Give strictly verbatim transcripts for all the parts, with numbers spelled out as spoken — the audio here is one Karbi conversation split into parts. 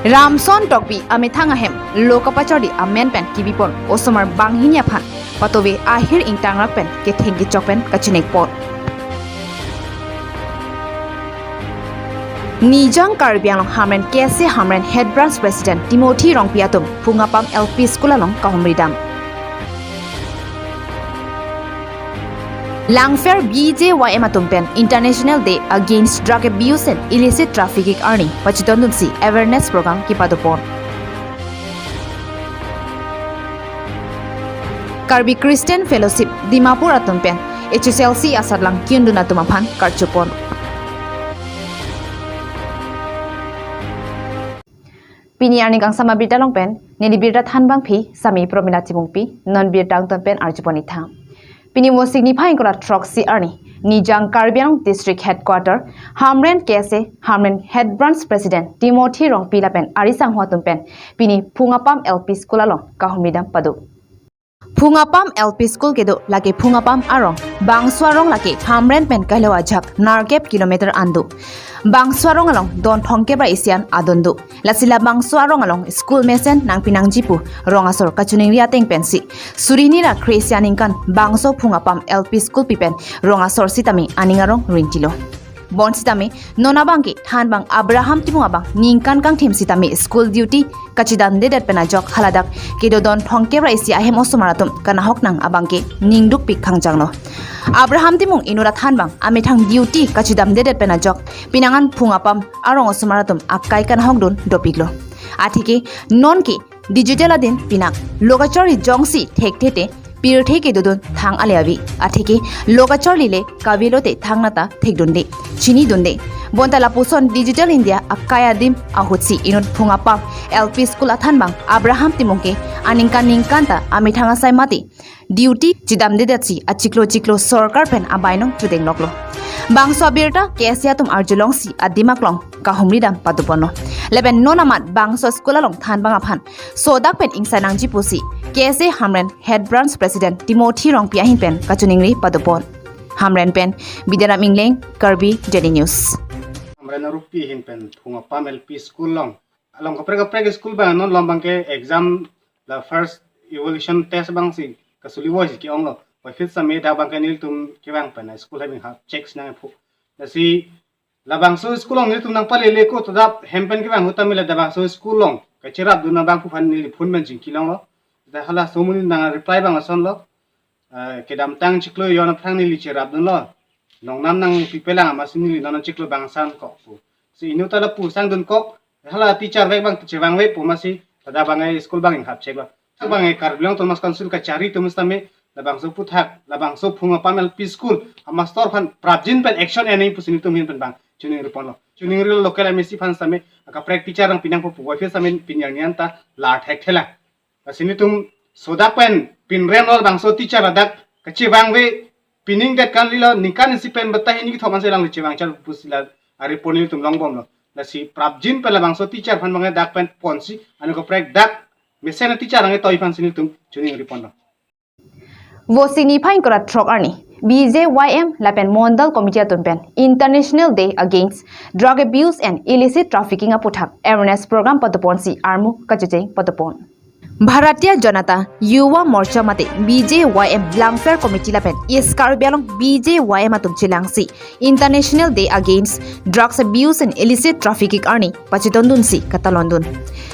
Ramson Tokbi amethang ahem lo kapacharli amen pen kebipon osomar banghini aphan patove ahir ingtangrak pen ketheng kechok pen kachiningpon. Nijang Karbi Anglong Hamren K S A Hamren Head Branch President Timothy Rongpi atum Phungapam L P School along kahumridam. Langpher B J Y M atum pen International Day Against Drug Abuse and Illicit Trafficking arni pachitondunsi awareness program kepadopon. Karbi Christian Fellowship Dimapur atum pen H S L C asatlang kiyundun atum aphan karchupon. Pini arni kangsam abirta along pen neli birta thanbangpi Sami Promila Timungpi, non birta angton pen arjupon ithang. Pini Vosik niphai ingkoi ra throksi arni Nijang Karbi Anglong District Headquarter Hamren K S A Hamren Head Branch President Timothy Rongpi lapen ari sangho atum pen pini Phungapam L P School along kahumridam pado. Phungapam L P School kedo lake Phungapam arong, bangso arong lake Hamren pen Kailo ajahak nerkep kilometer an do. Bangso arong along don thomkep ra isi an adon do. Lasi labangso arong along school mesen nangpi nangji pu rong asor kachiningri ateng pensi suri hini ra kre-isi aningkan bangso Phungapam L P School pi pen rong asor sitame aning arong rinti lo. Bonsitame non abangke thanbang Abraham Timung abang ningkan kangthim sitame school duty kachidamdedet pen ajok haladak kedo don thomkep ra isi ahem osomar atum kanahok nang abangke ningdukpik khangjang lo. Abraham Timung inut athanbang amethang duty kachidamdedet pen ajok pinangan Phungapam arong osomar atum akai kanahokdun dopik lo. Atheke nonke digital adin pinang lo kacharli jongsi thekthete pirthe kedodun thang ale ave. Atheke lo kacharli le kave lote thangnat ta thekdunde, chinidunde. Bonta lapuson Digital India akai adim ahutsi inut Phungapam L P School athanbang Abraham Timung ke aningkan ningkan ta amethang asai mati duty chidamdedetsi achiklo chiklo sorkar pen abainong chudeng loklo. Bangso abirta K S A atum arjulongsi adim aklong kahumridam padoponlo. Lapen non amat bangso school along thanbang aphan sodak pen ingsai nangji pusi K S A Hamren Head Branch President Timothy Rongpi ahin pen kachiningri padopon. Hamren pen Bidaram Ingleng, Karbi Daily News. Hamren Rongpi ahin pen Phungapam L P School along along kaprek kaprek school abang non along abangke exam la first evaluation test abangsi kasuli voice ke-onglo. Voiphit sitame dak abangke nelitum kevang pen school ahem hap check nangphu. Lasi labangso school along nelitum nangpalele ko todap hem pen kevang ahut tame labangso school along kacherapdun abangphu aphan neli phone pen chingkilonglo. Dak halaso amonit nang reply abang asonlo. Eh, kedamtang chiklo jon aphrang neli cherapdunlo. Longnam nangpipelang amatsi neli non chiklo abang sankok pu. Si inut ta lapu sangdunkok. Hala teacher vek abang chevangve pu amatsi tada abang school abang inghap chek ba. Abang Karbi Anglong Autonomous Council kachari atum sitame labangso aphuthak, labangso Phungapam L P School amastor aphan prapjin pen action en nangji pusi nelitum ahin pen abang chiningriponlo. Chiningri local M A C aphan sitame kaprek teacher nangpi nangpo pu voiphit sitame pini arni an ta lar thekthelang. Lasi nelitum sodak pen pinrem lo labangso teacher ladak kachevangve, pining det kan lilo ningkan isi pen beta hini kethom ansi lang chevang char pusi la aripon nelitum longbomlo. Lasi prapjin pen labangso teacher aphan abang dak pen ponsi ano kaprek dak mesen teacher nangtoi aphansi nelitum chiningriponlo. Vosik niphai ingkoi ra throk arni B J Y M lapen Mondal Committee atum pen International Day Against Drug Abuse and Illicit Trafficking aphuthak awareness program padoponsi armu kachecheng padopon. Bharatiya Janata Yuva Morcha mate B J Y M Langpher Committee lapen East Karbi Anglong B J Y M atum chelangsi International Day Against Drugs Abuse and Illicit Trafficking arni pachitondunsi katalondun.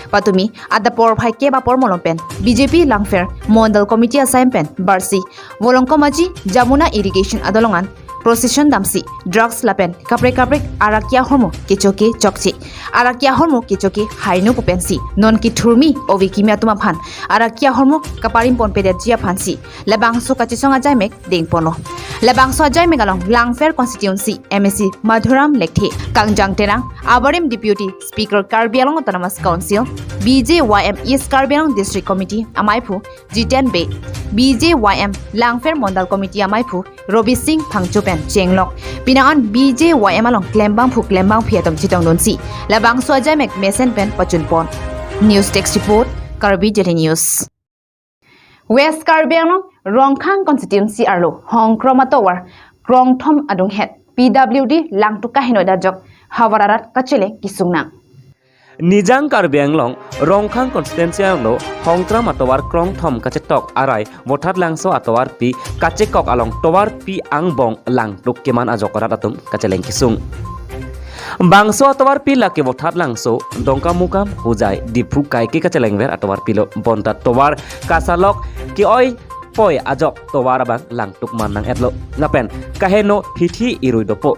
Patumi adap porphai kep apor malom pen B J P Langpher Mondal Committee asai pen barsi Volongkom Aji Jamuna Irrigation adolong an procession damsi drugs lapen kaprek kaprek arakia ahormu kechoke chokche, arakia ahormu kechoke haino pu pensi non kethurmi ove kimi atum aphan arakia ahormu kaparimpon pedetji aphansi labangso kachesong ajaimek dengponlo. Labangso ajaimek along Langpher constituency M A C Madhuram Lekthe, Kangjang Terang, abarim Deputy Speaker Karbi Anglong Autonomous Council, B J Y M East Karbi Anglong District Committee amaiphu Jiten Bey, B J Y M Langpher Mondal Committee amaiphu Robi Singh Phangcho pen chenglok pinangan B J Y M along klembangphu klembangphi atum chetongdunsi labangso ajaimek mesen pen pachunpon. News Desk Report, Karbi Daily News. West Karbi Anglong Rongkhang constituency arlo Hongkrom atovar krongthom adunghet P W D langtuk kaheno dajok havar arat kachele kesung nang. Nijang Karbi Anglong, Rongkhang constituency arlo Hongkram atovar krongthom kachetok arai Vothatlangso atovarpi kachekok along tovarpi angbong langtuk keman ajok rat atum kacheleng kesung. Bangso atovarpi lake Vothatlangso, Dongkamukam, Hojai, Diphu kaike kachelengver atovarpilo, bonta tovar kasalok ke-oi poi ajok tovar abang langtuk man nang-etlo. Lapen kaheno hithi irui dopo.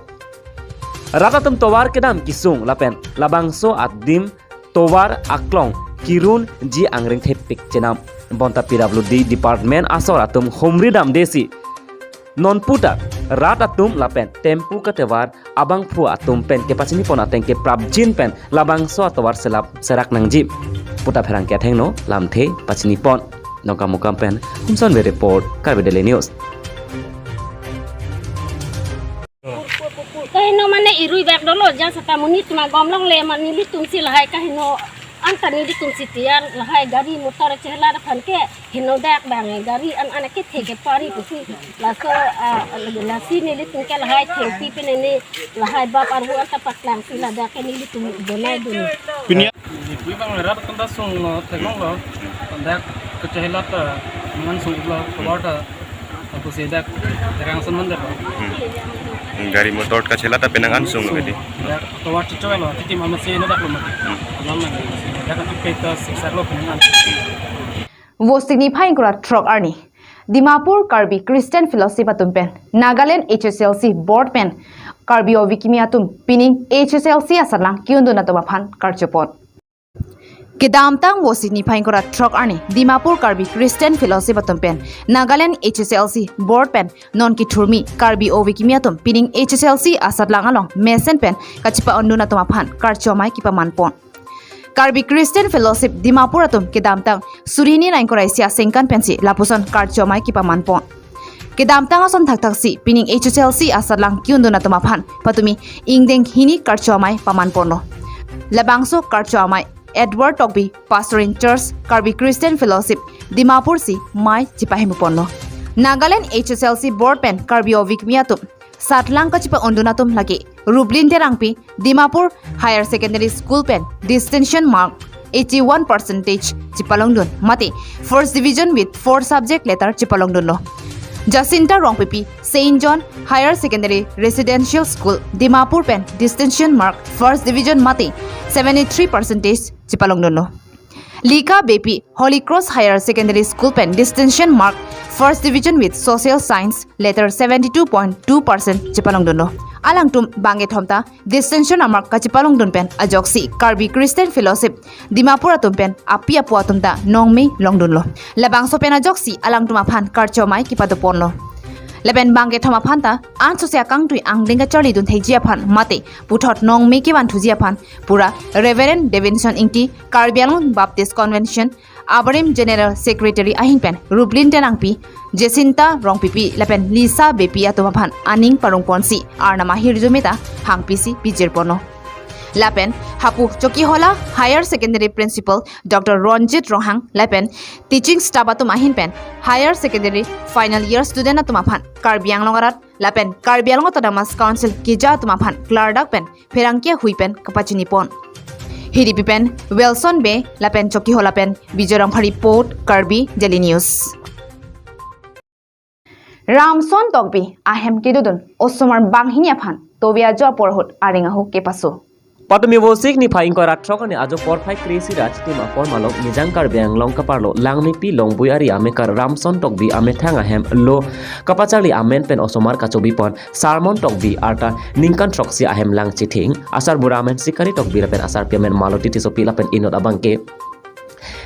Rat atum tovar kedam kesung lapen labangso adim tovar aklong kirunji angring thepik chenam. Bonta P W D department asor atum humri damdesi nonputa rat atum lapen tempu katevar abangphu atum pen kepachinipon ateng ke prapjin pen labangso atovar selap serak nangji puta pherangke athengno lamthe pachinipon. Dongkamukam pen Humson Bey report, Karbi Daily News. Kaheno mane irui bak dolo, jang seta monit ma gom longle, mane nelitumsi lahai kaheno anta nelitumsi tiar lahai gari motor chehelat aphan ke henodak bang gari an an ke theke pari pusi. Laso, ah, lasi nelitum ke lahai thengpi pen ne lahai bap arvo anta paklangsi ladak ke nelitum bonai dun. Pini Nelitum bang rat atum ta sungno theklonglo. Dak kachehelat ta ngan sunglo, tovar ta. Aku sedak terang sun mandar. Hmm. Gari motor kachehelat ta penang an sunglo, sung. Jadi. Dak tovar chicho lo, titi mama se no dak lo mati. Hmm. Mama dak tu peta siksa lo penang an. Vosik niphai ingkoi ra throk arni Dimapur Karbi Christian Fellowship atum pen Nagaland H S L C Board pen Karbi ove kimi atum pining H S L C asatlang ke-undun atum aphan karchopon. Kedamtang Vosik niphai ingkoi ra throk arni Dimapur Karbi Christian Fellowship atum pen Nagaland H S L C Board pen non kethurmi Karbi ove kimi atum pining H S L C asatlang along mesen pen kachepa-undun atum aphan karcho amei kepamanpon. Karbi Christian Fellowship Dimapur atum kedamtang suri hini ra ingkoi ra isi asengkan pensi lapuson karcho amei kepamanpon. Kedamtang ason thakthaksi pining H S L C asatlang ke-undun atum aphan patumi ingdeng hini karcho amei pamanponlo. Labangso karcho amei Edward Tokbi, Pastor in Charge, Karbi Christian Fellowship Dimapur si amei chepahemuponlo. Nagaland H S L C Board pen Karbi ove kimi atum satlang kachepa-undun atum lake Rublin Terangpi, Dimapur Higher Secondary School pen distinction mark eighty-one percentage chepalongdun, mate first division with four subject letter chepalongdunlo. Jacinta Rongpipi, Saint John Higher Secondary Residential School, Dimapur pen distinction mark first division mate seventy-three percentage chepalongdunlo. Lika Beypi, Holy Cross Higher Secondary School pen distinction mark first division with social science letter seventy-two point two percent chepalongdunlo. Alangtum bangkethom ta distinction amark kachepalongdun pen ajoksi Karbi Christian Fellowship Dimapur atum pen api apo atum ta nongme longdunlo. Labangso pen ajoksi alangtum aphan karcho amei kepadoponlo. Lapen bangkethom aphan ta ansose akangtui angdeng kacharlidun thekji aphan mate puthot nongme kevanthuji aphan pura Reverend Davidson Ingti, Karbi Anglong Baptist Convention abarim General Secretary ahin pen Rublin Terangpi, Jacinta Rongpipi lapen Lisa Beypi atum aphan aning parongponsi arnam ahirjume ta hangpisi pijirponlo. Lapen hapu Chokihola Higher Secondary Principal Doctor Ronjit Ronghang lapen teaching staff atum ahin pen higher secondary final year student atum aphan Karbi Anglong arat lapen Karbi Anglong Autonomous Council keja atum aphan klardak pen pherangke ahui pen kapachinipon. Hiripi pen Wilson Bey lapen Chokihola pen Bijoy Rongphar report, Karbi Daily News. Ramson Tokbi ahem kedodun osomar banghini aphan tovi ajo apor ahut areng ahu kepaso. Patumi Vosik niphai ingkoi ra throk arni ajo porphai kre-isi ra chitim apor malom Nijang Karbi Anglong kaparlo Langmepi Longbui ari amekar Ramson Tokbi amethang ahem lo kapacharli amen pen osomar kachobipon Sermon Tokbi arta ningkan throksi ahem lang chithing, asarbura amen Sikari Tokbi lapen asarpi amen Maloti Tissopi lapen inut abangke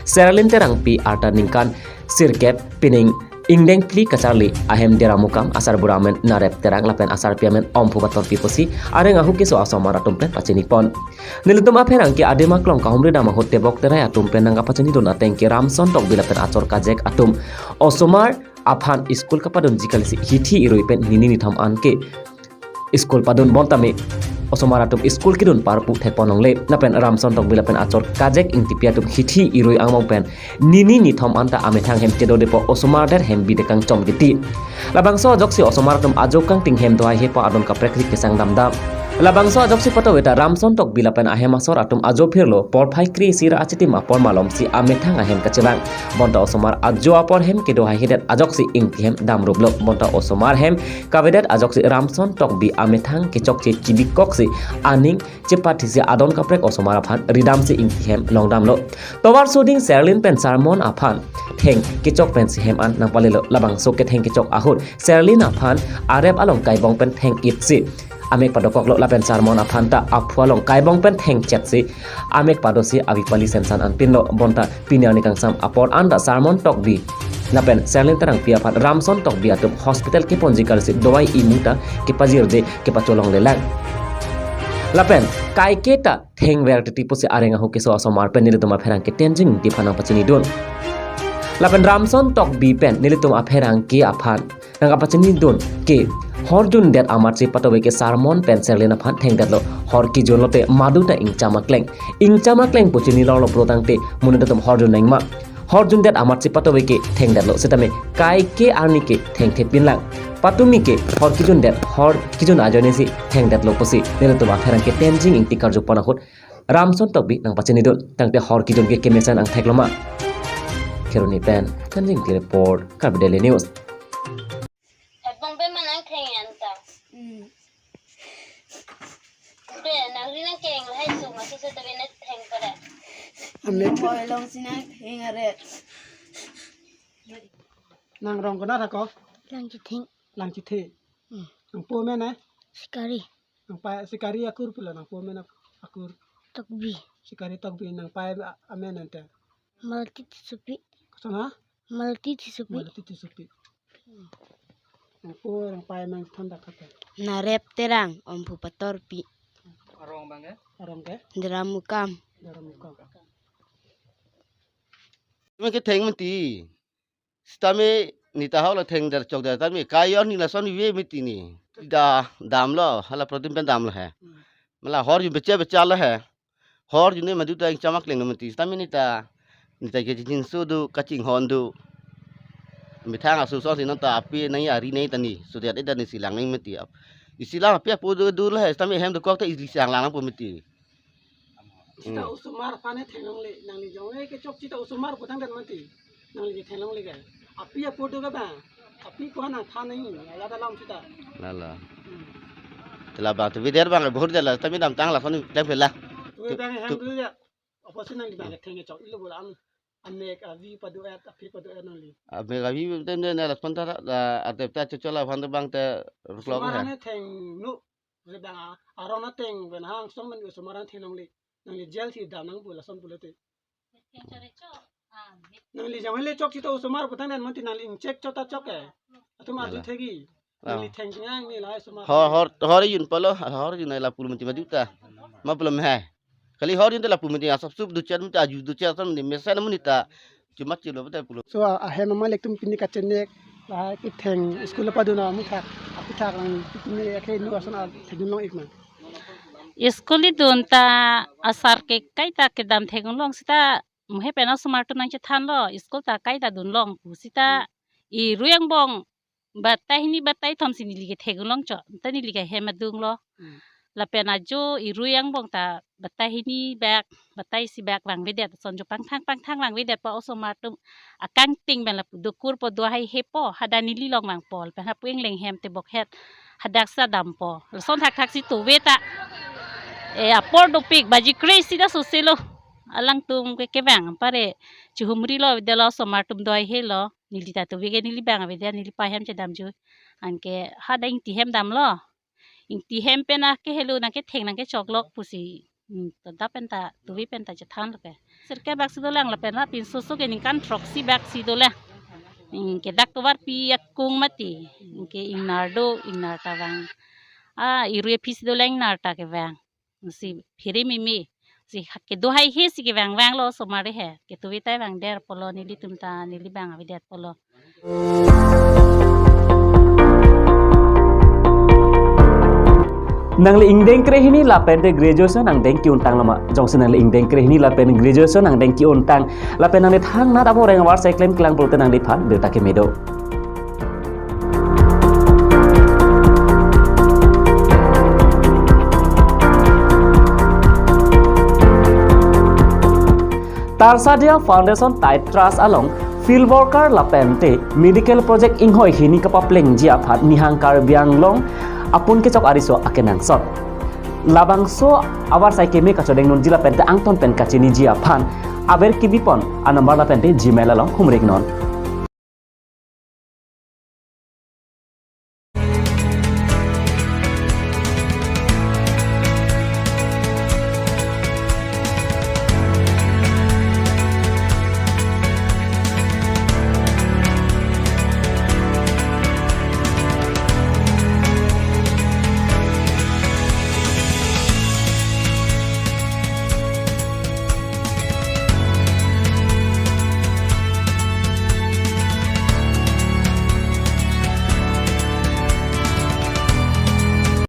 Seralin Terangpi arta ningkan sirkep, pining ingdeng phli kacharli ahem Deramukam, asarbura amen Narep Terang lapen asarpi amen Omphu Batorpi pusi areng ahu keso osomar atum pen pachinipon. Nelitum apherangke adim aklong kahumri dam ahut tebok terai atum pen nangkapachinidun ateng ke Ramson Tokbi lapen achor kajek atum osomar aphan school kapadunji kalisi hithi irui pen nini nithom an ke school padun bon tame osomar atum school kedun parpu thekpon longle. Lapen Ramson Tokbi lapen achor kajek Ingtipi atum hithi irui angbong pen nini nithom an ta amethang hem kedodepo osomar der hem bidekang chom kiti. Labangso ajoksi osomar atum ajo kangting hem dohai hepa adon kaprek rik kesang damdam. Labangso ajoksi patove ta Ramson Tokbi lapen ahem asor atum ajo phirlo porphai kre-isi ra achitim apor malomsi amethang ahem kachevang. Bonta osomar ajo apor hem kedo haihedet ajoksi ingti hem damruplo. Bonta osomar hem kavedet ajoksi Ramson Tokbi amethang kechokche chibikoksi aning chepathisi adon kaprek osomar aphan ridamsi ingti hem longdamlo. Tovar soding Serlin pen Sarmon aphan theng kechok pensi hem an nangpalelo. Labangso ketheng kechok ahut Serlin aphan arep along kaibong pen theng-itsi amek padokoklo lapen Sarmon aphan ta aphu along kaibong pen thengchetsi amek padosi avi pali sensan an pinlo. Bonta pini arni kangsam apor anta Sarmon Tokbi lapen Serlin Terangpi aphan Ramson Tokbi atum hospital keponji kalisi dawai imu ta kepajirje kepacholonglelang. Lapen kaike ta thengver titi pusi areng ahu keso asomar pen nelitum apherangke Tenzing Ingti aphan nangpachinidun. Lapen Ramson Tokbi pen nelitum apherangke aphan nangkapachinidun ke hor jundet amatsi patove ke Sarmon pen Serlin aphan thengdetlo. Hor kijun lote madu ta ingcham akleng. Ingcham akleng pu chinilonglo pulotangte monit atum hor jun nangma. Hor jundet amatsi patove ke thengdetlo. Sitame kaike arni ke thengthepinlang. Patumi ke hor kijundet, hor kijun ajoinesi thengdetlo pusi nelitum apherangke Tenzing Ingti karjupon ahut Ramson Tokbi nangpachinidun. Tangte hor kijun ke kemesen angthek loma. Kheroni pen Tenzing Ingti report, Karbi Daily News. Ebong be manang theng anta. Hmm. Be nang ri nang keng lahai su ma su su tabe na theng pare. Amek. Boy long si nang theng are. Nang rong kona thako? Lang Chitheng. Lang Chitheng. Hmm. Nangpo amen eh? Sikari. Nangpai Sikari akur pilo, nangpo amen ak-, akur? Tokbi. Sikari Tokbi, nangpai a-, amen ante? Malti Tisupi. Koson ha? Malti Tisupi. Malti Tisupi. Nangpo nangpai amen thon dak kate? Narep Terang, Omphu Patorpi. Arong abang ke? Arong ke? Dera Mukam. Dera Mukam. Amen ketheng mati. Sitame neta hau la thengder chokder tame kayor ni lason vive mati ni. Da damlo, hala protein pen damlo he. Hmm. Mala hor jun beche beche lo he. Hor jun ne madu ta ingcham akleng mati. Sitame neta, neta kejinso do, kachinghon do. Methang aso so si non ta api nai ari nai ta ni. So dia da ni silang nai mati ap. Isilang api apo do do lo he. Sitame hem dokok ta isi silang lang po mati. Sita Hmm. Osomar aphan ne thenglongle, nangli jong eh kechok sita osomar putang dan mati. Nangli thenglongle ke. Api apo do ke ba? Api ko na tha nahi, ala dalam sita. Lala. Hmm. Tela bang tu vider bang bahur jala, tapi dam tang la kon tem pela. Tu bang hem tu- tu ya. Apa sih nangli bang theng chok ilo bola am. Amek avi padu et, api padu et nangli. Amek avi tem de na la kon ta la, atep ta chochola aphan bang te ruklok Osomar he. Ne thengno. Bang a-, arong ateng pen hang song men osomar an thenglongle. Nangli jail si dam nang pu lason pulote. Nangli jang hele chok sita osomar putang dan mati nangli ingchek chot ta chok eh. Atum arju Yalah. Thegi. Ah. Nangli theng chingang ni lahai osomar. Hor, hor, hor jun palo, hor jun la pulo mati madu ta. Ma pulo mehai. Kali hor jun ta la pulo mati asap sup duchat mati aju duchat asam ni mesen muni ta. Chuma chilo betul pulo. So, a-, ahem ama lektum pini kachenek, lahai ketheng school padun amuthak, aputhak lang pini akhei nu ason a thedun long ik ma. School idun ta asar ke kaita kedam theng long sita muhe pen osomar atum nangchethanlo, school ta kaita dun long pu sita i ruyang bong batai hini batai thom si neli ke theklong chot. Ta neli ke hem adunglo. Hmm. Lapen ajo i ruyang bong ta batai hini bak, batai isi bak vangvedet ason jo pangthang pangthang vangvedet po osomar atum akangting pen lapu dokur po do haihe po hadak neli long vangpo lapen hapu ingleng hem tebok het hadak sa dampo. Lason thakthak si tove ta. E apor dopik baji kre-isi ta soselo. Alangtum ke kevang pare chihumrilo avedetlo osomar atum do haihelo. Neli ta tove ke neli bang avedetlo neli pa hem chedamjui. Anke hadak ingti hem damlo. Ingti hem pen akehelo nangketheng nangkechoklok pusi. Hmm, ta dak pen ta tove pen ta chethanlo ke. Sirkep bak si dolang lapen la pinso so ke ningkan throksi bak si dolang. Hmm, ke dak tovarpi akung mati. Hmm, ke ingnar do, ingnar ta vang. Ah, irui aphi si dolang ingnar ta kevang. Si phiri mimi. Si ha-, kedo haihe si kevang vanglo osomar he. Ketove ta vangder polo nelitum ta neli bang avedetpolo. Nangli ingdeng krehini lapen te graduation nangdeng ki-untang loma. Jongsi nangli ingdeng krehini lapen graduation nangdeng ki-untang lapen nangli thangnat abo reng avar seklem kelang pulote nangliphan birta keme do. Tarsadia Foundation Tide Trust along field worker lapente medical project inghoi hini kapaplengji aphan Nihang Karbi Anglong apun kechok ariso akenangsot. Labangso avarsai keme kachodeng nunji lapente angton pen kachiniji aphan aber kibipon anumber lapente Gmail along humrik non.